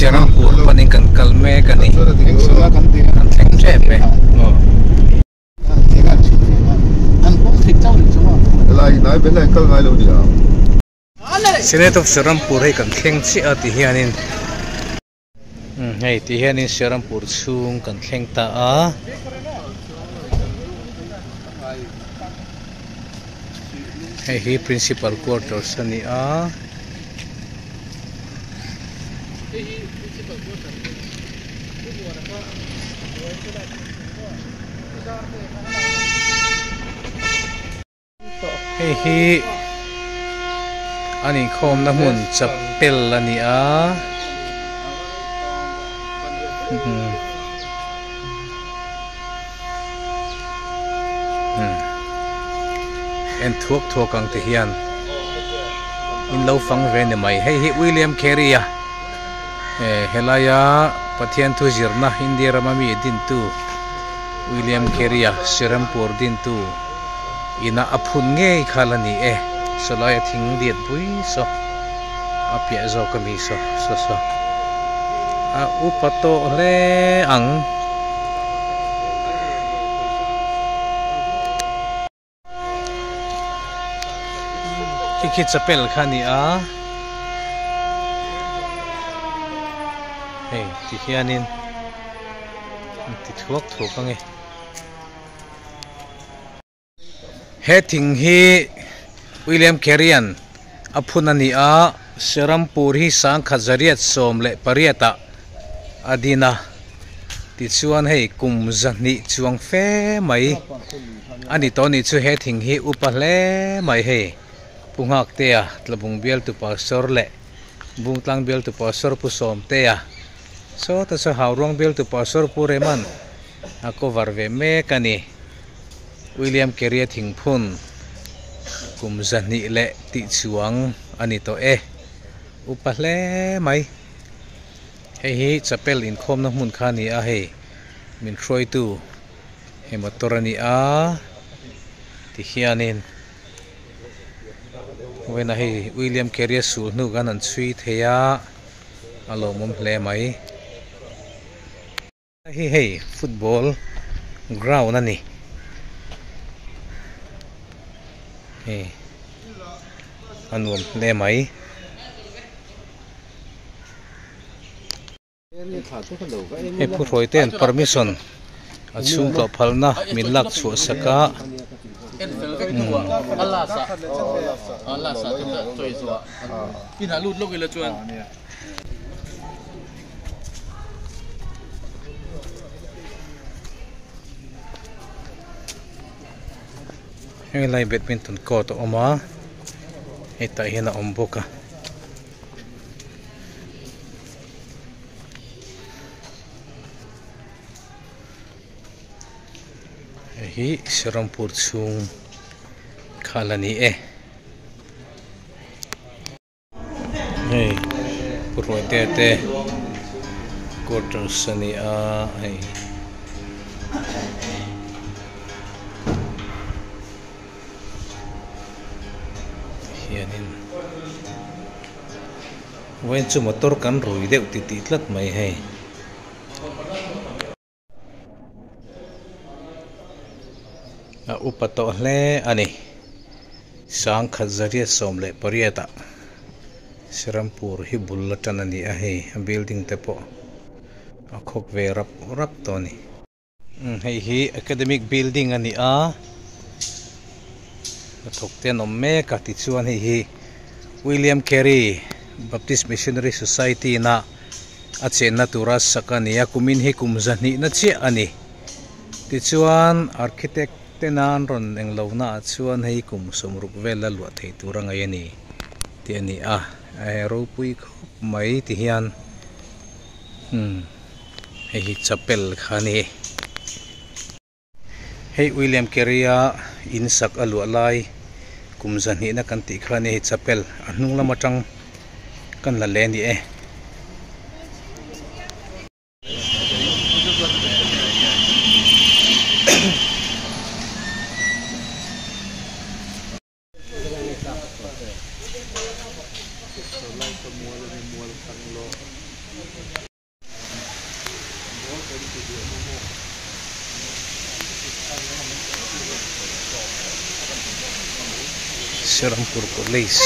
Serampur panin kan kal mek a ni kan thleng tep e aw. Senate of Serampur hei kan thleng chiah a ti hianin hei ti hianin Serampur chhung kan thleng ta a. Hei hi principal quarters a ni a. Hei hi an inkhawmna hmun chapel a ni a. En thuak thuak ang te hian in lo fang ve ni mai hei hi William Carey a eh helaia Pathian thu zirna India rama mi dintu William Carey a Serampur dintu ina a phun ngei kha la ni e sawlaia thing diat pui saw a piah zawk ami saw saw saw a upa tawh hle ang. Khi khi chapel kha a ni a hei ti hianin an ti thuak thuak ang e. He thing hi William Carey-a'n a phun a ni a, Serampur hi sangkhat zariat 18 ah a din a, tichuan hei kum zahnih chuang fe mai a ni tawh a nih chu he thing hi upa hle mai hei Pu Nghaktea Tlabung bialtu pastor leh Bungtlang bialtu pastor Pu Sawmtea sawta chu Hauruang bialtu pastor Pu Rema'n a cover ve mek a ni. William Carey-a thingphun kum 200 leh tih chuang a ni tawh e. Upa hle mai. Hei hi chapel inkhawmna hmun kha a ni a, hei min hruaitu hei motor a ni a tihianin vawiinah hei William Carey-a sul hnu khan an chhui thei a, a lawmawm hle mai. Hei hei football ground a ni hei a nuam hle mai. Hei pu hruai te an permission a chhung tlawh phalna min lak chhuah sak a. Helai badminton court a awm a hetah hian a awm bawk a. Hei hi Serampur chhung khal a ni e. Hei pu Ruaite te quarters a ni a hei hianin vawiin chu motor kan rui deuh ti tih tlat mai hei. A upa tawh hle a ni. 1918 ah Serampur hi bul atan a ni a hei a building te pawh a khawk ve rap rap tawh a ni. Hei hi academic building a ni a hnathawk te an awm mek a tichuan hei hi William Carey Baptist Missionary Society na a chenna tura sak a ni a kumin hi kum 200 na chiah a ni tichuan architect te nan rawn eng lo na ah chuan hei kum 60 vel la luah thei tur a ngaih a ni tih a ni a eh ropui khawp mai ti hian umm hei hi chapel kha a ni. Hei William Carey-a in sak a luah lai kum 200 na kan tih kha a ni hei chapel a hnung lam atang kan la leh a ni e. Serampur College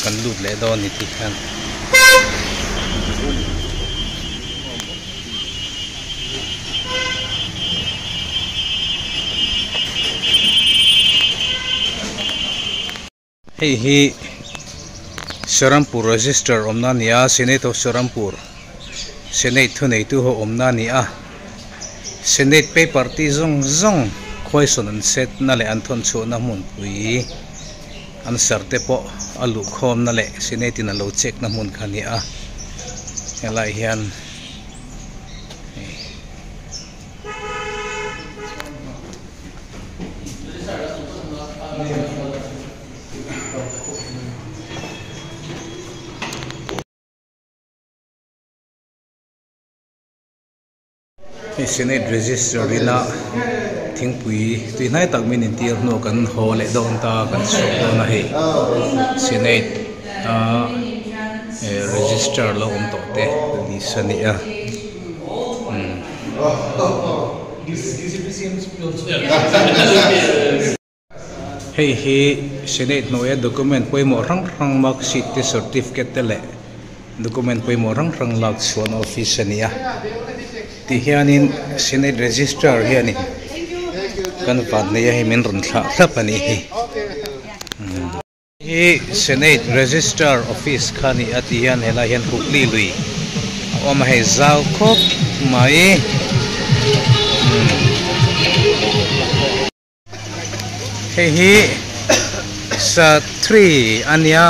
kan lut leh dawn ni tih hian Hei hi Serampur Register awmna a ni a, Senate of Serampur, Senate thuneitu ho awmna a ni a, Senate paper tih zawng zawng khuaisawn an set na leh an thawn chhuahna hmunpui an ser te pawh a luhkhawmna leh Senate in a lo check na hmun kha a ni a, helaiah hian hei. Hei Senate Register ina thingpui tuihnai tak min intir hnuah kan haw leh dawn ta kan chhuak dawn a hei Senate a register lo awm tawh te list a ni a. Hei hi Senate hnuaia document pawimawh hrang hrang mark sheet te certificate te leh document pawimawh hrang hrang lak chhuahna office a ni a tihianin Senate Registrar hianin kan vanneia hi min rawn thlah thlap a nih hi. Hi Senate Registrar Office kha ni a ti hian helai hian Hukli lui a awm a hei zau khawp mai hei hi Satri a nia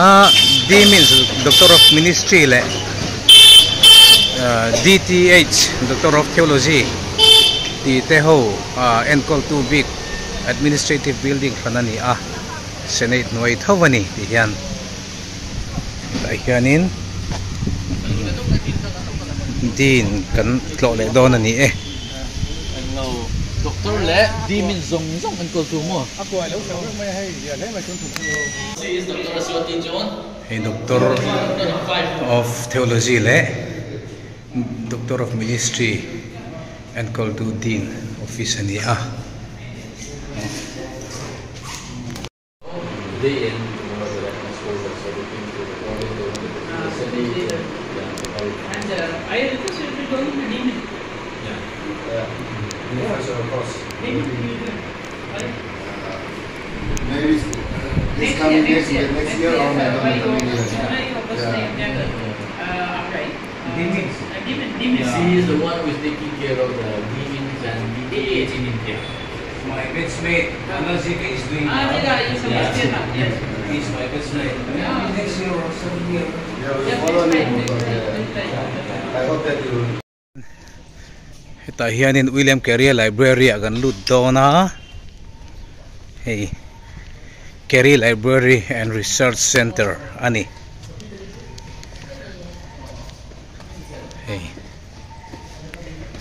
D means Doctor of Ministry leh DTH Doctor of Theology tih te ho enkawltu bik Administrative Building hran a ni a. Senate hnuai tho a ni tih hian hetah hianin Dean kan tlawh leh dawn a ni e. Hei Doctor of Theology leh Doctor of Ministry enkawltu Dean office a ni a. My batchmate Anazika is doing now. He is my batchmate. Maybe next year or some year. Hetah hianin William Carey Library ah kan lut dawn a, hei Carey Library and Research Centre a ni. Hei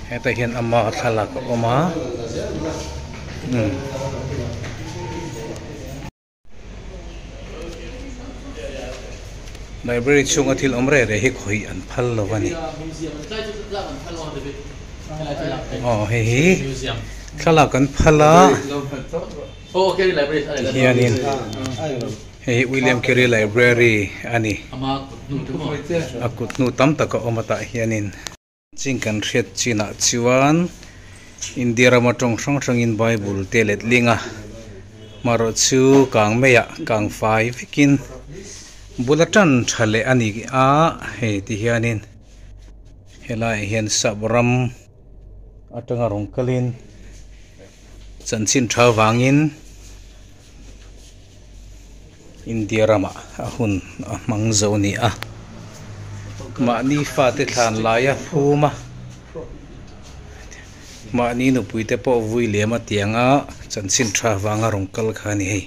hetah hian ama thlalak a awm a umm. Library chhunga thil awm reh reh hi khawih an phal lo a ni. Aw hei hi thlalak an phal a tihianin hei hi William Carey Library a ni. A kut hnu tam tak a awm a tah hianin. Ching kan hriat chinah chuan India rama tawng hrang hrangin Bible te let ling a, marawh chu kang meiah kang fai vekin bul a tan tha leh a ni a, hei ti hianin helaiah hian sap ram atanga rawn kalin chanchin tha vangin India ramah a hun a hmang zo a ni a, mahni fate thlan laia phum a, mahni nupui te pawh vui lem a tiang a chanchin tha vanga rawn kal kha a ni hei.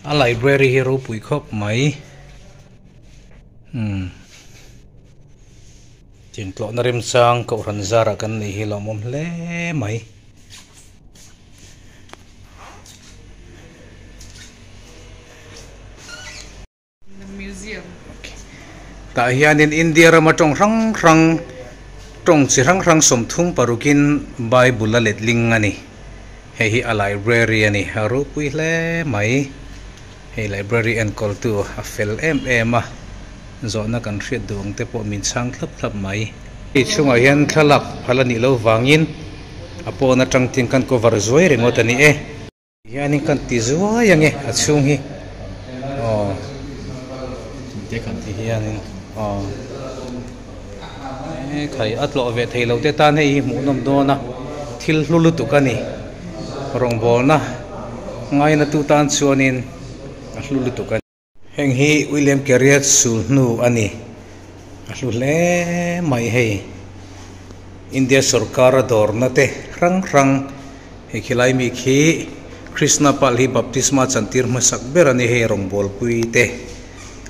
A library hi ropui khawp mai umm tintlawhna remchang kohhran zarah kan neih hi lawmawm hle mai. Tah hianin India rama tawng hrang hrang tawng chi hrang hrang 36in Bible a letling a ni. Hei hi a library a ni. A ropui hle mai. Hei library enkawltu a fel em em a, zawhna kan hriat duh ang te pawh min chhang thlap thlap mai. Hei chhungah hian thlalak phal a nih loh vangin a pawn atang tin kan cover zuai ringawt a ni e. Hianin kan ti zuai ange a chhung hi aw ti hianin aw e khai a tlawh ve thei lo te tan hei hi hmuhnawm dawn a thil hlu lutuk a ni rawngbawlna ngaina tu tan chuanin a hlu lutuk a ni. Heng hi William Carrier sul hnu a ni a hlu hle mai hei India sorkar a dawrna te hrang hrang. Hei khilai mi khi Krishna pal hi baptisma chantir hmasak ber a ni hei rawngbawlpui te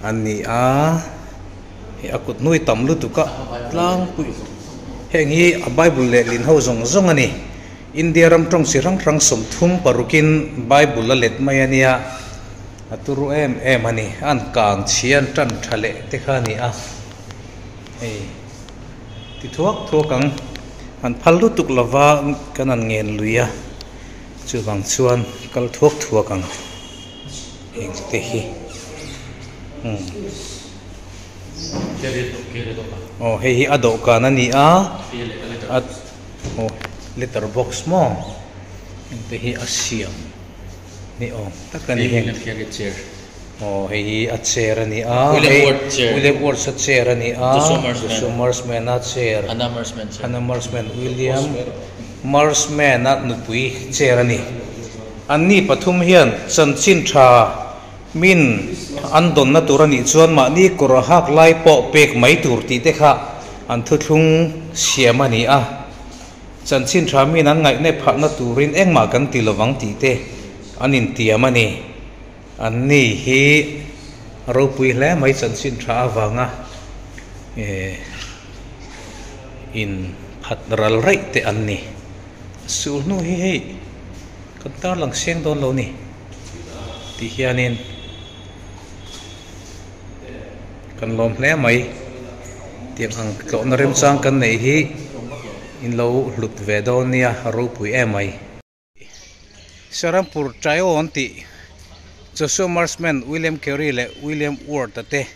an ni a, hei a kut hnuai tam lutuk a tlangpui heng hi a bible lehlin ho zawng zawng a ni India ram tawng chi hrang hrang 36in bible a let mai a nia a turu em em a ni an kang chhi an tan tha leh te kha a ni a hei. Ti thuak thuak ang. An phal lutuk lova kan han ngen lui a, chuvang chuan kal thuak thuak ang heng te hi. Umm. Aw hei hi a dawhkan a ni a, a aw letter box maw heng te hi a siam ni awm tak a ni heng. Aw hei hi a chair a ni a, hei William Ward a chair a ni a, Joshua Marshman a chair, Hannah Marshman, William Marshman a nupui chair a ni. Anni pathum hian chanchin tha min an dawnna tur a nih chuan mahni kawr a hak lai pawh pek mai tur tih te kha an thuthlung siam a ni a. Chanchin tha min an ngaihnep phahna turin engmah kan ti lovang tih te an intiam a ni. An ni hi ropui hle mai chanchin tha avanga eh in phat ral raih te an ni. Sul hnu hi hei kan tarlang seng dawn lo ni tih hianin kan lawm hle mai tiang ang tlawhna remchang kan neih hi in lo hlut ve dawn nia ropui em mai. Serampur Tryon tih Joshua Marshman, William Carey leh William Ward-a te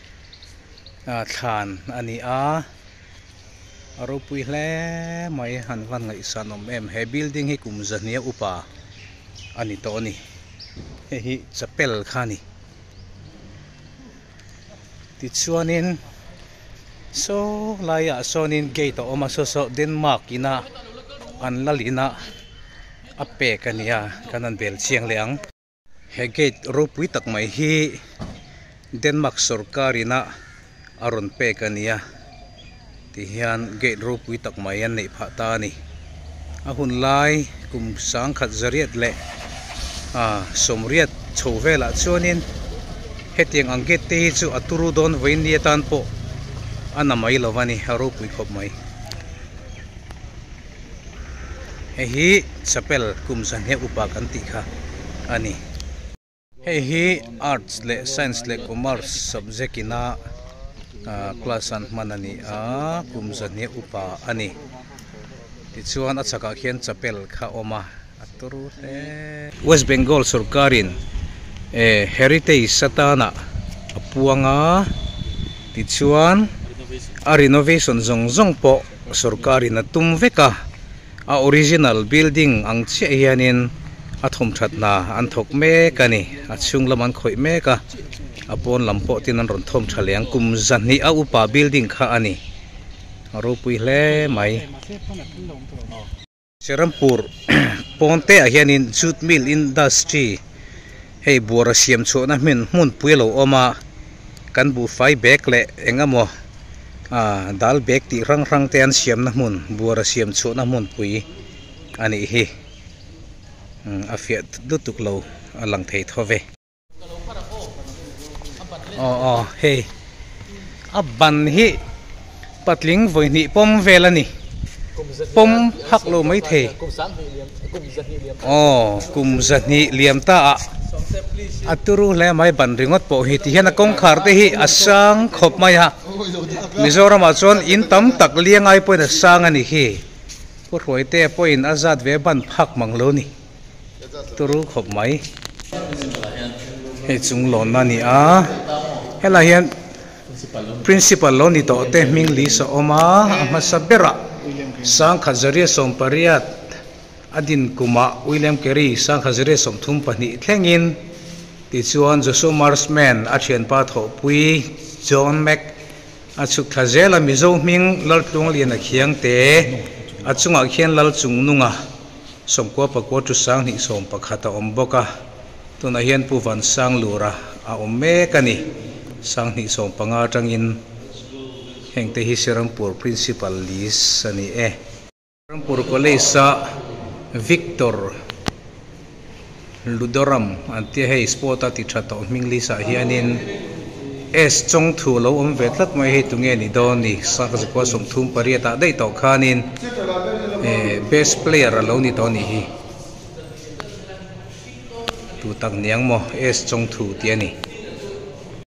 thlan a ni a, a ropui hle mai han van ngaihsan awm em. He building hi kum zahnia upa a ni tawh a ni. Hei hi chapel kha a ni. Tichuanin saw laiah sawnin gate a awm a saw saw Denmark ina an la lin a a pek a nia kan han bel chiang leh ang. He gate ropui tak mai hi Denmark sawrkar ina a rawn pek a nia tihian gate ropui tak mai an neih phah ta a ni. A hun lai kum 1900 leh 80 chho velah chuanin hetiang ang gate te hi chu a turu dawn vawiin ni atan pawh a na mai lo a ni a ropui khawp mai. Hei hi chapel kum zahnih upa kan tih kha a ni. Hei hi arts leh science leh commerce subject ina class an hman a ni a, kum zahnih upa a ni. Tichuan a chhakah khian chapel kha a awm a, a turu hle. West Bengal sorkarin heritage atana a puang a, tichuan a renovation zawng zawng pawh sorkarin a tum vek a. A original building ang chiah hianin a thawmthat hna an thawk mek a ni. A chhung lam an khawih mek a, a pawn lam pawh tin an rawn thawm tha leh ang. Kum zahnih a upa building kha a ni. A ropui hle mai. Serampur pawn te ah hianin jute mill industry hei buara siam chhuahna hmun hmunpui a lo awm a, kan buhfai bag leh eng emaw ah dal bag tih hrang hrang te an siamna hmun buara siam chhuahna hmunpui a nih hi a fiah lutuk lo a lang thei tho ve. Aw aw hei a ban hi patling vawi hnih pawm vel a ni pawm phak lo mai thei aw kum zahnih liam ta ah a turu hle mai ban ringawt pawh hi ti hian a kawngkhar te hi a sang khawp mai a. Mizoramah chuan in tam tak liangai pawhin a sang a ni khi. Pu Hruaitea pawhin a zat ve ban phak mang lo ni. Turu khawp mai. Hei chung lawnna a ni a, helai hian Principal lo ni tawh te hming list a awm a, a hmasa berah Sangkhat Zaria 18 a din kumah William Carey Sangkhat Zaria 32 thlengin tichuan Joshua Marshman a thianpa thawhpui John Mac a chhuk thla zel a, Mizo hming Laltluangliana Khiangte a chungah khian Lalchungnunga 90 pakua chu 20 11 a awm bawk a. Tunah hian Pu Van Sanglura a awm mek a ni. 2015 atangin hengte hi Serampur Principal list a ni e. Serampur College a Victor Ludoram an tia hei sport a ti tha tawh hming list ah hianin S Chawngthu lo awm ve tlat mai hei tunge ni dawn ni 1938 ah daih tawh khanin best player a lo ni tawh a nih hi. Tu tak niang maw S Chawngthu tih a ni.